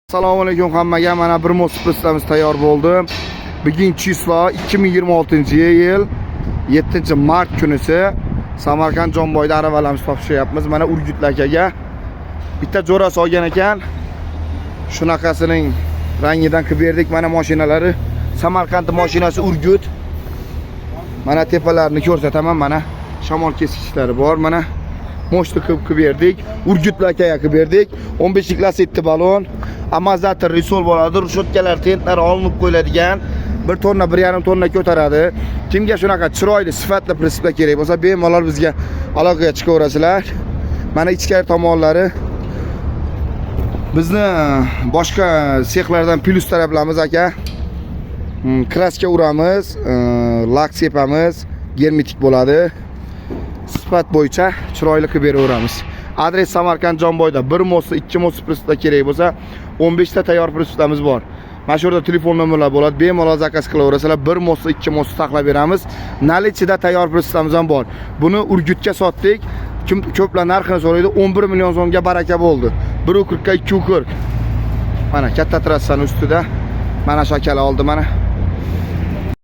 Assalomu alaykum hammaga. Mana bir мост pritsepimiz tayyor bo'ldi. Bugun число 2026-yil 7-mart kunisi Samarqand Jomboyda aravalarimizni topshiryapmiz. Mana Urgutli akaga bitta jo'rasi olgan ekan. Shunaqasining rangidan qilib berdik. Mana mashinalari. Samarqand mashinasi Urgut. Mana tepalarni ko'rsataman. Mana shamol keskichlari bor. Mana мощный qilib berdik. Urgutli akaga qilib berdik. 15 Lasetti balon. Amortizator ресор bo'ladi. Решётка lar, tentlar olinib qo'yiladigan. 1 tonna, 1,5 tonna ko'taradi. Kimga shunaqa chiroyli, sifatli pritseplar kerak bo'lsa, bemalol bizga aloqaga chiqaverasizlar. Mana ichkari tomonlari. Bizni boshqa sexlardan plyus taraflarimiz, aka. Краска uramiz, lak sepamiz, germetik bo'ladi. Sifat bo'yicha chiroyli qilib beraveramiz. Adres Samarqand Jomboyda. 1 мост, 2 мост pritseplar kerak bo'lsa, 15 ta tayyor pritseplarimiz bor. Mana shu yerda telefon nomerlar bo'ladi. Bemalol заказ qilaverasizlar. 1 мост, 2 мост taxlab beramiz. Наличие da tayyor pritseplarimiz ham bor. Buni Urgutga sotdik. Kim ko'plar narxini so'raydi. 11 million so'mga baraka bo'ldi. 1.40 ga 2.40. Mana katta trassani ustida mana shu akalar oldi mana.